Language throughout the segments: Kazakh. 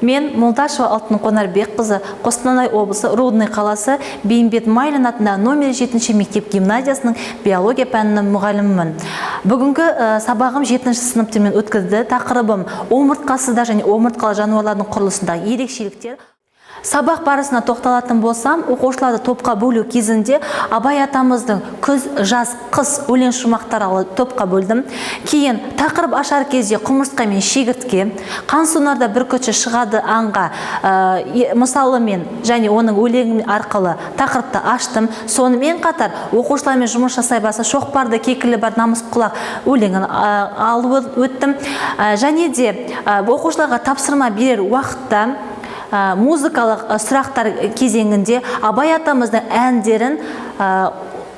Мен Молдашева Алтын Қонарбекқызы, Қостанай облысы Рудный қаласы Бейімбет Майлин атындағы номер 7 мектеп гимназиясының биология пәнінің мұғалімімін. Бүгінгі сабағым 7 сыныпты мен өткізді. Тақырыбым омыртқасыздар және омыртқалы жануарлардың құрылысындағы ерекшеліктер. Сабақ барысына тоқталатын болсам, оқушыларды топқа бөлу кезінде Абай атамыздың күз, жаз, қыс өлең шумақтары топқа бөлдім. Кейін тақырып ашар кезде құмырсқа мен шегіртке, қансонарда бүркітші шығады аңға мысалымен және оның өлеңі арқылы тақырыпты аштым. Сонымен қатар оқушылармен жұмыс жасай баса шоқпарды кекілі бар намыс құлақ өлеңін алып өттім. Және де оқушыларға тапсырма берер уақытта музыкалық сұрақтар кезеңінде Абай атамыздың әндерін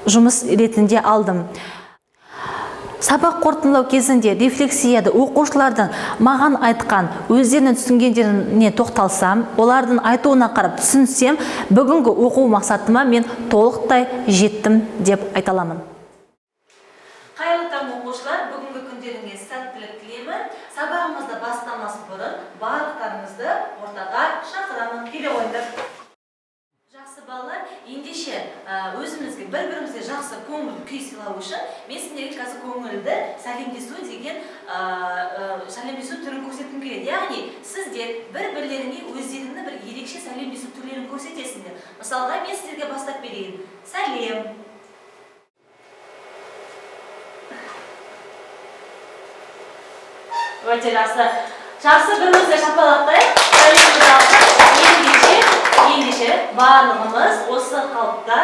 жұмыс ретінде алдым. Сабақ қорытындылау кезінде рефлексияда оқушылардың маған айтқан, өздерінің түсінгендеріне тоқталсам, олардың айтуына қарап түсінсем, бүгінгі оқу мақсатыма мен толықтай жеттім деп айта аламын. Қайырлы таң, оқушылар! Бүгінгі күндеріңе сәттілік тілеймін. Сабағымызды бастамас бұрын барлықтарыңызды ортаға шақырамын. Келе қойыңдар. Жақсы, балалар, ендеше өзімізге, бір-бірімізге жақсы көңіл күй сыйлау үшін мен сендерге қазір көңілді сәлемдесу деген сәлемдесу түрін көрсеткім келеді. Яғни сіздер бір-бірлеріңе өздеріңнің бір ерекше сәлемдесу түрлерін көрсетесіңдер. Мысалға, мен сіздерге бастап берейін. Сәлем. Өте жақсы. Жақсы, бірімізді шапалақтайық. Ендеше барлығымыз осы қалыпта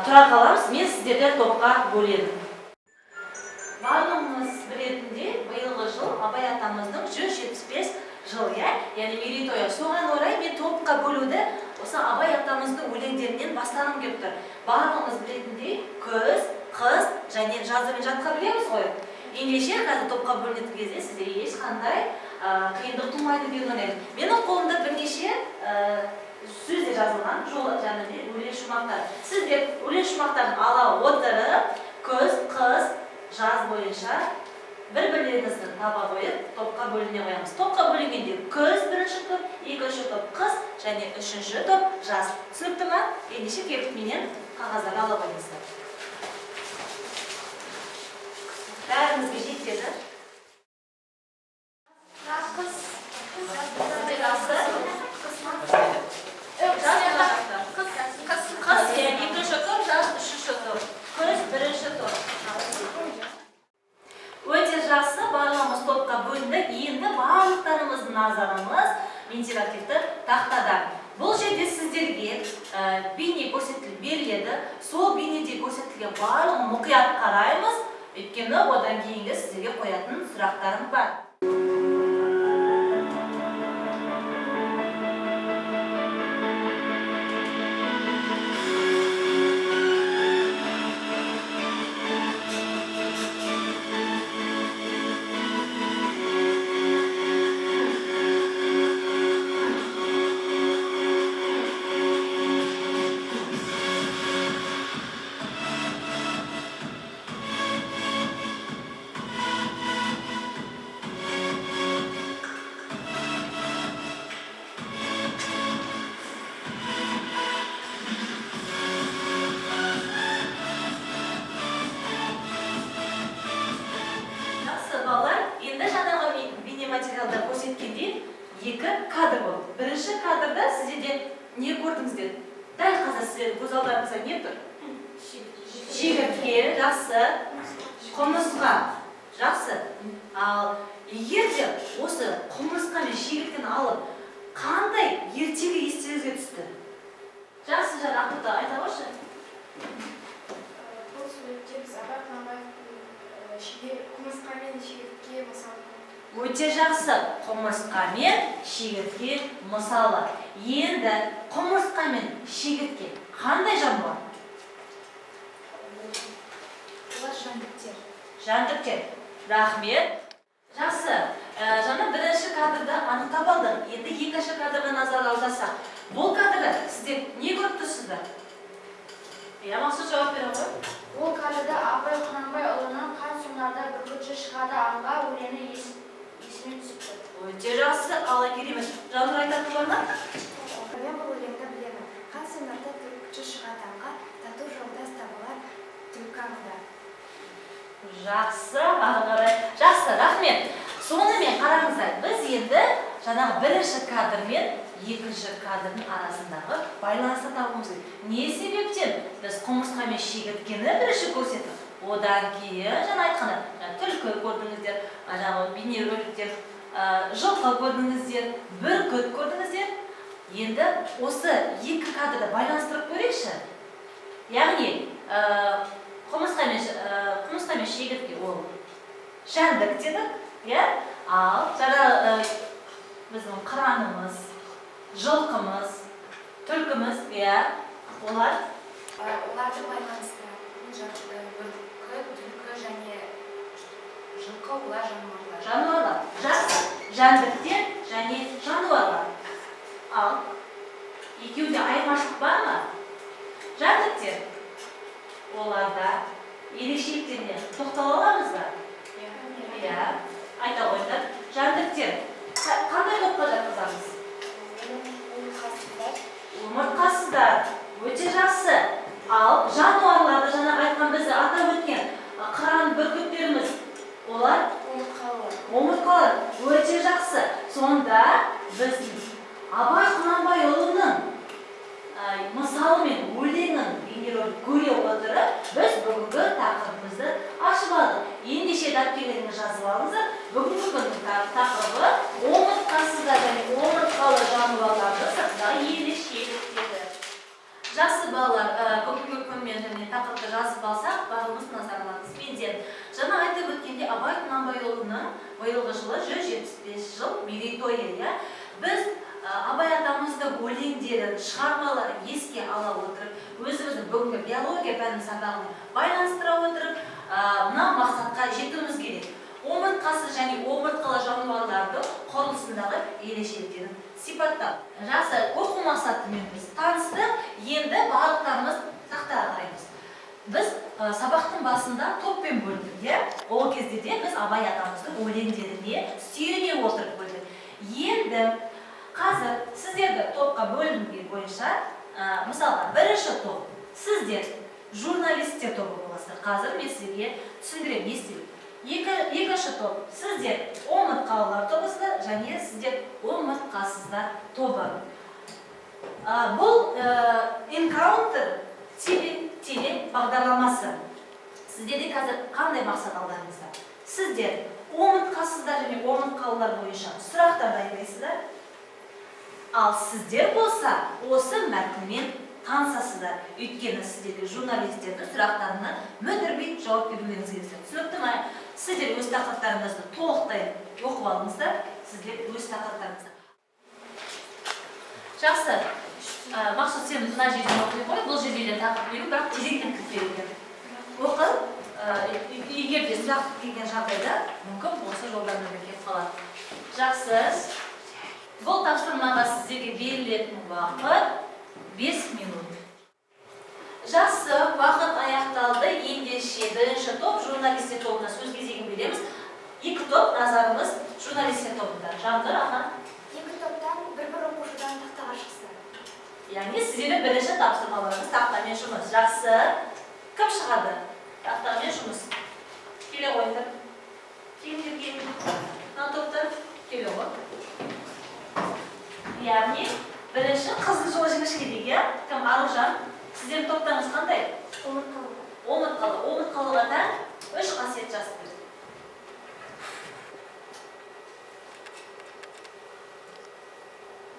тұра қаламыз. Мен сіздерді топқа бөлемін. Барлығымыз білетіндей, биылғы жыл Абай атамыздың 175 жыл, иә? Яғни мерейтойы. Соған орай мен топқа бөлуді осы Абай атамыздың өлеңдерінен бастағым келіп тұр. Барлығымыз білетіндей, күз, қыс және жазды мен жатқа білеміз ғой. Ендеше қазір топқа бөлінетін кезде сізде ешқандай қиындық тумайды деп ойлаймын. Менің қолымда бірнеше сөздер жазылған, жол және өлең шумақтар. Сіздер өлең шумақтарын ала отырып, күз, қыс, жаз бойынша бір-бірлеріңізді таба қойып, топқа бөліне қоямыз. Топқа бөлінгенде күз бірінші топ, екінші топ қыс және үшінші топ жаз. Түсінікті ма? Ендеше келіп менен қағаздарды ала қойыңыздар. Бәрімізге жетеді. Қыс. Жақсы. Жаз мына жақта. Қыс, екінші топ, жаз үшінші топ. Күз бірінші топ. Өте жақсы, барлығымыз топқа бөліндік. Енді барлықтарымыздың назарымыз интерактивті тақтада. Бұл жерде сіздерге бейне көрсетіліп беріледі. Сол бейнеде көрсетілген барлығын мұқият қараймыз. Өйткені одан кейінгі сіздерге қоятын сұрақтарым бар. Екі кадр болды. Бірінші кадрда сіздерде не көрдіңіздер? Дәл қазір сіздердің көз алдарыңызда не тұр? Шегіртке, жақсы. Құмырсқа, жақсы. Ал егер де осы құмырсқа мен шегірткені алып, қандай ертегі естеріңізге түсті? Жақсы, Жан, Ақтоты, айта қойшы. Бұл суретте біз Абай Құнанбаевтың құмырсқа мен шегіртке мысалы. Өте жақсы. Құмырсқа мен шегіртке мысалы. Енді құмырсқа мен шегіртке қандай жануар? Олар жәндіктер. Жәндіктер. Рахмет. Жақсы. Жаңа бірінші кадрды анықтап алдық. Енді екінші кадрға назар аударсақ. Бұл кадрда сіздер не көріп тұрсыздар? Иә, Мақсұт жауап бере ғой. Ол кадрда Абай Құнанбайұлының Қансонарда бүркітші шығады аңға өлеңі есіме түсіп тұр. Өте жақсы, қалай керемет. Жаннұр, айтатын бар ма? Мен бұл өлеңді білемін. Қан сонарда бүркітші шығады аңға, тату жолдас табылар түлкі аңда. Жақсы, ары қарай. Жақсы, рахмет. Сонымен қараңыздар, біз енді жаңағы бірінші кадр мен екінші кадрдың арасындағы байланысты табуымыз керек. Не себептен біз құмырсқа мен шегірткені бірінші көрсеттік? Одан кейін жаңа айтқандай, жаңа түлкі көрдіңіздер, жаңағы бейнероликтер, жылқы көрдіңіздер, бүркіт көрдіңіздер. Енді осы екі кадрды байланыстырып көрейікші. Яғни, құмырсқа мен шегіртке ол жәндік дедік, иә? Ал жаңа біздің қыранымыз, жылқымыз, түлкіміз, иә, олар Оларды байланыстыратын бүркіт, түлкі және жылқы, олар жануарлар. Жануарлар. Жақсы. Жәндіктер және жануарлар. Ал екеуінде айырмашылық бар ма? Жәндіктер, оларда ерекшеліктеріне тоқтала аламыз ба? Иә, айта қойыңдар. Жәндіктер қандай топқа жатқызамыз? Омыртқасыздар. Омыртқасыздар. Өте жақсы. Ал жануарларды жаңағы айтқан, біз атап өткен қыран, бүркіттеріміз, олар Омыртқалылар. Омыртқалар. Өте жақсы. Сонда біздің Абай Құнанбайұлының мысалы мен өлеңін, бейнеролик көре отырып, біз бүгінгі тақырыбымызды ашып алдық. Ендеше, дәптерлеріңізге жазып алыңыздар. Бүгінгі күннің тақырыбы: омыртқасыздар және омыртқалы жануарлардың сыртындағы ерекшеліктері. Жақсы, балалар, бүгінгі күнмен және тақырыпты жазып алсақ, барлығымыз назарларыңыз менде. Жаңа айтып өткенде, Абай Құнанбайұлының биылғы жылы 175 жыл мерейтойы, иә. Біз Абай атамыздың өлеңдерін, шығармаларын еске ала отырып, өзіміздің бүгінгі биология пәнінің сабағына байланыстыра отырып, мына мақсатқа жетуіміз керек: омыртқасыз және омыртқалы жануарлардың құрылысындағы ерекшеліктерін сипаттау. Жақсы, оқу мақсатымен біз таныстық. Енді барлықтарымыз тақтаға қараймыз. Біз сабақтың басында топпен бөлдік, иә. Ол кезде де біз Абай атамыздың өлеңдеріне сүйене отырып бөлдік. Енді қазір сіздерді топқа бөлінген бойынша, мысалға, бірінші топ, сіздер журналисттер тобы боласыздар. Қазір мен сіздерге түсіндіремін не істеу. Екінші топ, сіздер омыртқалылар тобысыздар және сіздер омыртқасыздар тобы. Бұл Encounter теле бағдарламасы. Сіздерде қазір қандай мақсат алдарыңызда? Сіздер омыртқасыздар және омыртқалылар бойынша сұрақтар дайындайсыздар. Ал сіздер болса осы мәтінмен танысасыздар. Өйткені сіздерге журналистердің сұрақтарына мүдірмей жауап берулеріңіз керек. Түсінікті ма? Сіздер өз тақырыптарыңызды толықтай оқып алыңыздар. Сіздер өз тақырыптарыңызды. Жақсы. Мақсұт, сен мына жерден оқи қой. Бұл жерде де тақырып беру, бірақ кезектен кіріп берілген. Оқы. Егер де сұрақ келген жағдайда, мүмкін осы жолдармен келіп қалады. Жақсы. Бұл тапсырмаға сіздерге берілетін уақыт 5 минут. Жақсы, уақыт аяқталды. Ендеше бірінші топ, журналистер тобына сөз кезегін береміз. Екі топ, назарымыз журналистер тобында. Жандыр, аха. Екі топтан бір-бір оқушыдан тақтаға шықсын. Яғни сіздердің бірінші тапсырмаларыңыз тақтамен жұмыс. Жақсы. Кім шығады? Тақтамен жұмыс. Келе қойыңдар. Келіңдер, келіңдер. Мына топтар келе ғой. Яғни бірінші қыздың жолы жіңішке дейік, иә? Кім? Аружан. Сіздердің топтарыңыз қандай? Омыртқалы. Омыртқалы. Омыртқалыға тән үш қасиет жазып бер.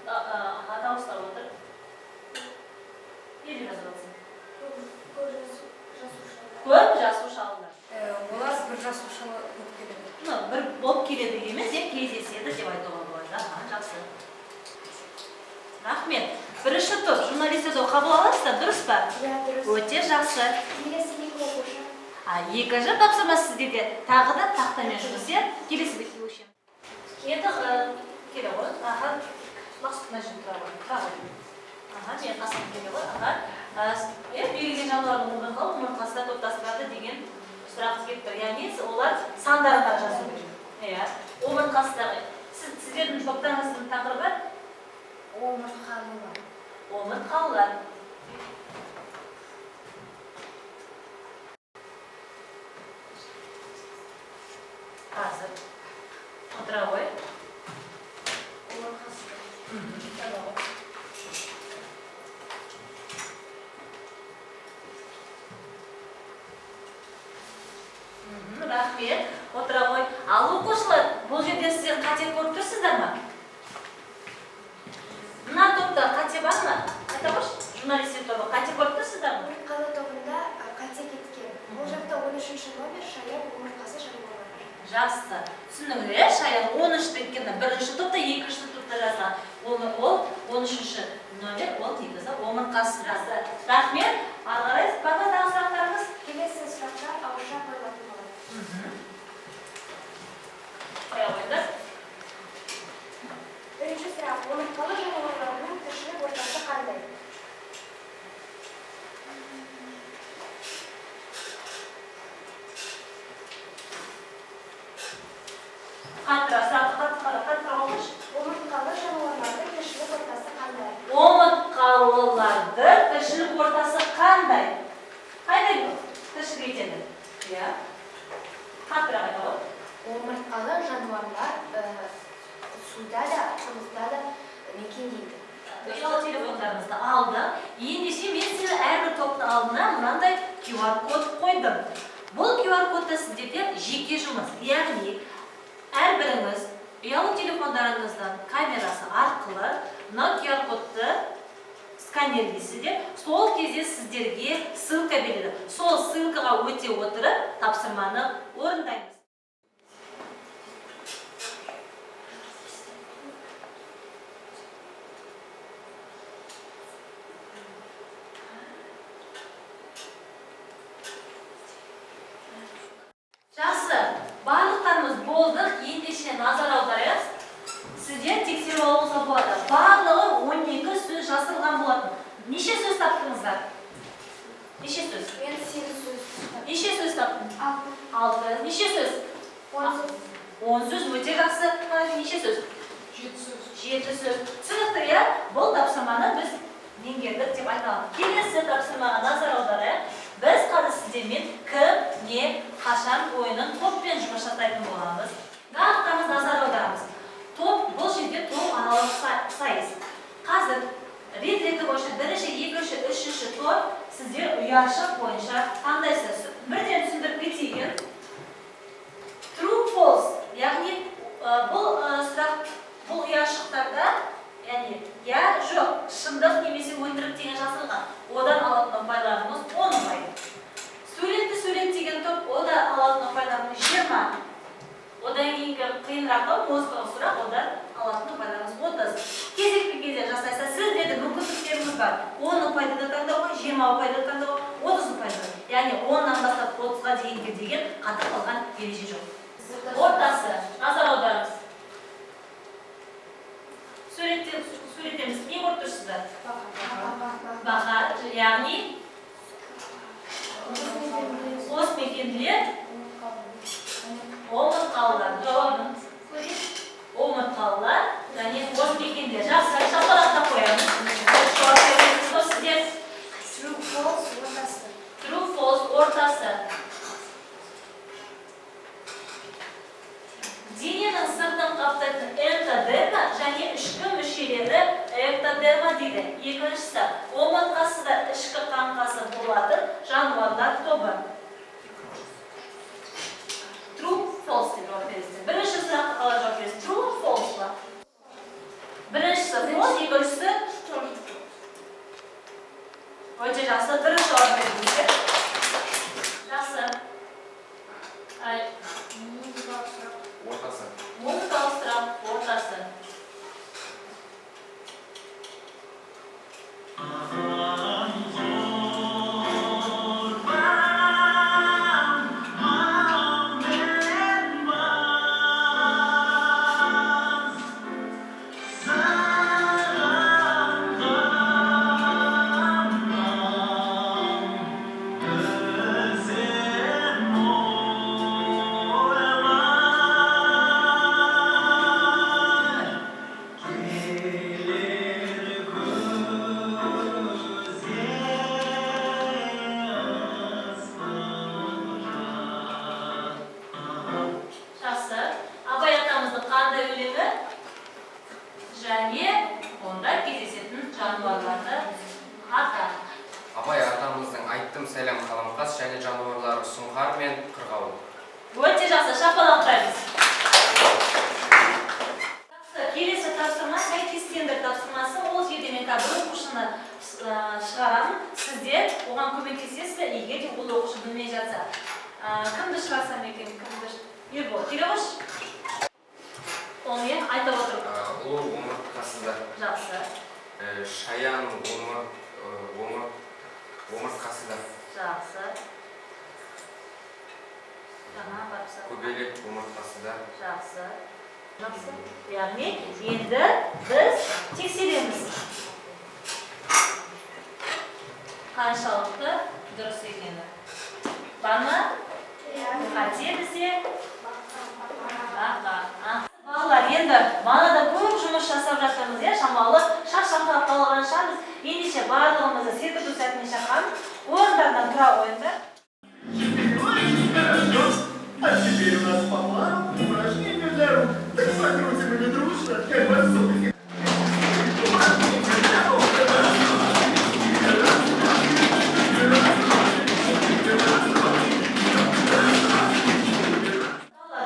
Аха, дауыстап отыр. Не деп жазып жатсың? Көп жасушалы. Көп жасушалылар. Олар бір жасушалы болып келеді. Ну, бір болып келеді емес, иә, кездеседі деп айтуға болады. Аха, жақсы. Рахмет. Бірінші топ, журналистер тобы, қабыл аласыздар, дұрыс па? Иә, дұрыс. Өте жақсы. Келесі екі оқушы. А екінші тапсырма сіздерде тағы да тақтамен жұмыс, иә? Келесі бетке көшеміз. Енді келе ғой. Аха. Мақсұт, мына жерде тұра ғой. Тұра ғой. Аха, мен қасыма келе ғой. Аха. Иә, берілген жануардың омыртқалы, омыртқасында топтастырады деген сұрақ келіп тұр. Яғни олар сандарына жазу керек. Иә. Омыртқасындағы Сіздердің топтарыңыздың тақырыбы? Омыртқалылар. Омыртқалылар. Қазір. Отыра ғой. Омыртқасы. Таба ғой. Рахмет. Отыра ғой. Ал оқушылар, бұл жерде сіздер қате көріп тұрсыздар ма? Мына топта қате бар ма? Айта қойшы, журналистер тобы қате көріп тұрсыздар ма? Омыртқалы тобында қате кеткен. Ол жақта 13 номер шаян омыртқасы жануарлары. Жақсы. Түсіндіңіз, иә? Шаян 13 өйткені бірінші топта, екінші топта жазған. Оны ол 13 номер, ол негізі омыртқасы. Жақсы. Рахмет. Ары қарай бар ма тағы сұрақтарыңыз? Келесі сұрақтар ауызша қойылатын болады. Қоя қойыңдар. Бірінші сұрақ. Омыртқалы жануарларының тіршілік ортасы қандай? Қаттырақ сұрақты қаттырақ, қаттырақ оқыңызшы. Омыртқалы жануарлардың тіршілік ортасы қандай? Омыртқалылардың тіршілік ортасы қандай? Қайда тіршілік етеді? Иә. Қаттырақ айта ғой. Омыртқалы жануарлар суда да, құрлықта да мекендейді. Ұялы телефондарыңызды алдық. Ендеше мен сіздер әрбір топтың алдына мынандай QR код қойдым. Бұл QR кодта сіздерде жеке жұмыс. Яғни әрбіріңіз ұялы телефондарыңыздың камерасы арқылы мына QR кодты сканерлейсіздер. Сол кезде сіздерге ссылка береді. Сол ссылкаға өте отырып тапсырманы орындаймыз. Жақсы, барлықтарымыз болдық. Ендеше назар аударайық. Сіздер тексеріп алуыңызға болады. Барлығы 12 сөз жасырылған болатын. Неше сөз таптыңыздар? Неше сөз? Мен 8 сөз таптым. Неше сөз таптың? 6. 6. Неше сөз? 10 сөз. 10 сөз өте жақсы. Неше сөз? 7 сөз. 7 сөз. Түсінікті, иә? Бұл тапсырманы біз меңгердік деп айта аламыз. Келесі тапсырмаға назар аударайық. Біз қазір сіздермен кім, не, қашан ойынын топпен жұмыс жасайтын боламыз. Барлықтарымыз назар аударамыз. Топ, бұл жерде топ аралық сайыс. Қазір рет-реті бойынша бірінші, екінші, үшінші топ сіздер ұяшық бойынша таңдайсыз. Бірден түсіндіріп кетейін. True, false, яғни бұл сұрақ, бұл ұяшықтарда, яғни я жоқ, шындық немесе өтірік деген жазылған. Одан алатын ұпайларымыз 10 ұпай. Суретті сурет деген топ, ода алатын ұпайларымыз 20. Одан кейінгі қиынырақ топ, музыкалық сұрақ, одан алатын ұпайларымыз 30. Кезекпен кезек жасайсыз, сіздердің мүмкіндіктеріңіз бар. 10 ұпайды да таңдауға, 20 ұпайды да таңдауға, 30 ұпайды да. Яғни 10-нан бастап 30-ға дейінгі деген қатып қалған ереже жоқ. Ортасы, назар аударамыз. Суретеміз. Не көріп тұрсыздар? Бақа, яғни қосмекенділер омыртқалылар. Жауабын көрейік. Омыртқалылар және қосмекенділер. Жақсы, шапалақтап қоямыз. Жауап бересіз ғой сіздер. True, false ортасы. True, false ортасы. Дененің сыртын қаптайтын энтодерма және ішкі мүшелері эктодерма дейді. Екіншісі, омыртқасы да ішкі қаңқасы болатын жануарлар тобы. True, false деп жауап бересіздер. Бірінші сұраққа қалай жауап бересіз? True, false па? Біріншісі false, екіншісі өте жақсы, дұрыс жауап бердіңіздер. Жақсы. Музыкалық сұрақ. Ортасы. Музыкалық сұрақ ортасы. Және онда кездесетін жануарларды ата. Абай атамыздың «Айттым сәлем қаламқас» және жануарлары сұңқар мен қырғауыл. Өте жақсы, шапалақтаймыз. Жақсы, келесі тапсырма сәйкестендір тапсырмасы. Ол жерде мен қазір бір оқушыны шығарамын. Сіздер оған көмектесесіздер, егер де ол оқушы білмей жатса. Кімді шығарсам екен, кімді? Ербол, келе қойшы. Онымен айта отырып. Ұлу омыртқасыздар. Жақсы. Шаян омыртқасыздар. Жақсы. Жаңа барып. Көбелек омыртқасыздар. Жақсы. Жақсы. Яғни енді біз тексереміз. Қаншалықты дұрыс екені. Бар ма? Қате бізде? Бақа. Балалар, енді балада көп жұмыс жасап жатырмыз, иә, шамалы шаршап қалған шығармыз. Ендеше барлығымызды секірту сәтіне шақырамын. Орындарынан тұра қойыңдар. Очень хорошо. А теперь у нас по плану упражнения для рук. Так покрутим ими дружно, как барсук. Упражнения для рук.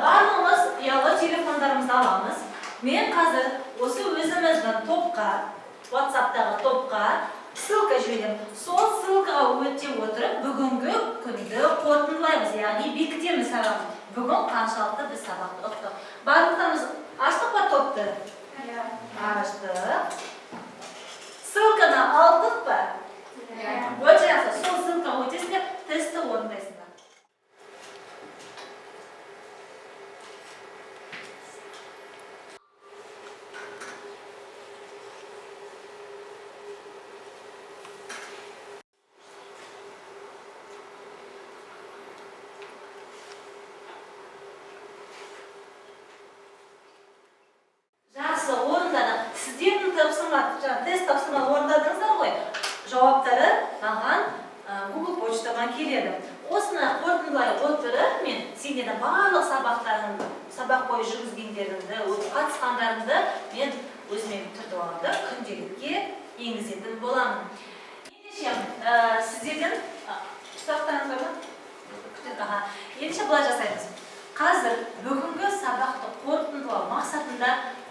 Барлығымыз ұялы телефондарымызды аламыз. Мен қазір осы өзіміздің топқа, WhatsApp'тағы топқа ссылка жіберемін. Сол ссылкаға өте отырып, бүгінгі күнді қорытындылаймыз, яғни бекітеміз сабақты. Бүгін қаншалықты біз сабақты ұқтық. Барлықтарымыз аштық па топты? Аштық. Ссылканы алдық па? Өте жақсы. Сол ссылкаға өтесіңдер, тестті орындайсыңдар. Жақсы, орындадық. Сіздердің тапсырма, жаңа тест тапсырма орындадыңыздар ғой. Жауаптары маған Google почтама келеді. Осыны қорытындылай отырып, мен сендердің барлық сабақтарың, сабақ бойы жүргізгендеріңді, қатысқандарыңды мен өзіме түртіп аламын да, күнделікке енгізетін боламын. Ендеше, сіздерден сұрақтарыңыз бар ма? Аха. Ендеше былай жасаймыз. Қазір бүгінгі сабақты қорытындылау мақсатында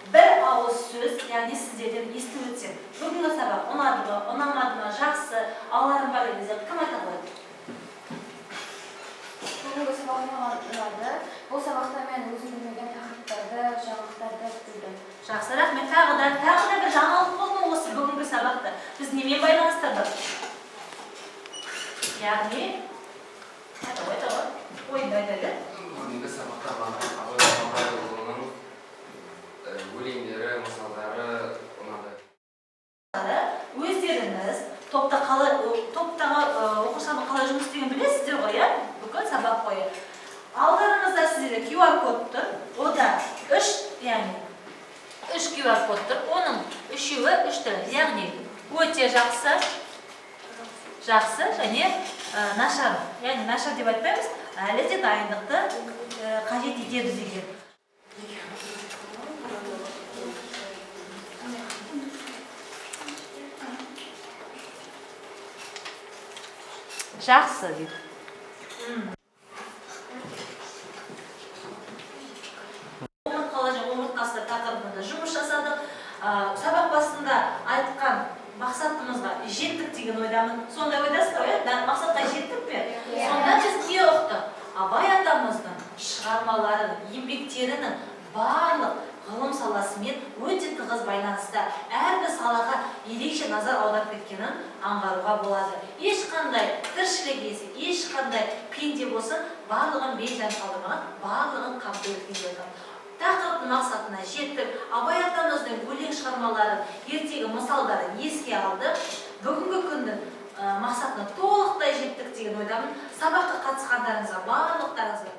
бір ауыз сөз, яғни сіздерден естіп өтсем. Бүгінгі сабақ ұнады ма, ұнамады ма, жақсы, аларым бар дегенде кім айта қояды? Бүгінгі сабақ маған ұнады. Бұл сабақта мен өзім білмеген тақырыптарды, жаңалықтарды білдім. Жақсы, рахмет. Тағы да бір жаңалық болды ма осы бүгінгі сабақта? Біз немен байланыстырдық? Яғни, айта ғой, айта ғой. Ойынды айта бер. Бүгінгі сабақта маған Абай Құнанбайұлының өлеңдері, мысалдары ұнады. Өздеріңіз топта қалай, топтағы оқушылармен қалай жұмыс істегенін білесіздер ғой, иә? Бүкіл сабақ бойы. Алдарыңызда сіздерде QR код тұр. Ода үш, яғни үш QR код тұр. Оның үшеуі үш түрлі. Яғни өте жақсы, жақсы және нашар. Яғни нашар деп айтпаймыз, әлі де дайындықты қажет етеді деген. Жақсы дейді. Омыртқалы және омыртқасыздар тақырыбында жұмыс жасадық. Сабақ басында айтқан мақсатымызға жеттік деген ойдамын. Сондай ойдасыздар ғой, иә? Мақсатқа жеттік пе? Сонда біз не ұқтық? Абай атамыздың шығармаларының, еңбектерінің барлық ғылым саласымен өте тығыз байланыста, әрбір салаға ерекше назар аударып кеткенін аңғаруға болады. Ешқандай тіршілік иесі, ешқандай пенде болсын, барлығын бейжай қалдырмаған, барлығын қамтып өткен деп айтамын. Тақырыптың мақсатына жеттік. Абай атамыздың өлең шығармаларын, ертегі мысалдарын еске алдық. Бүгінгі күннің мақсатына толықтай жеттік деген ойдамын. Сабаққа қатысқандарыңызға барлықтарыңызға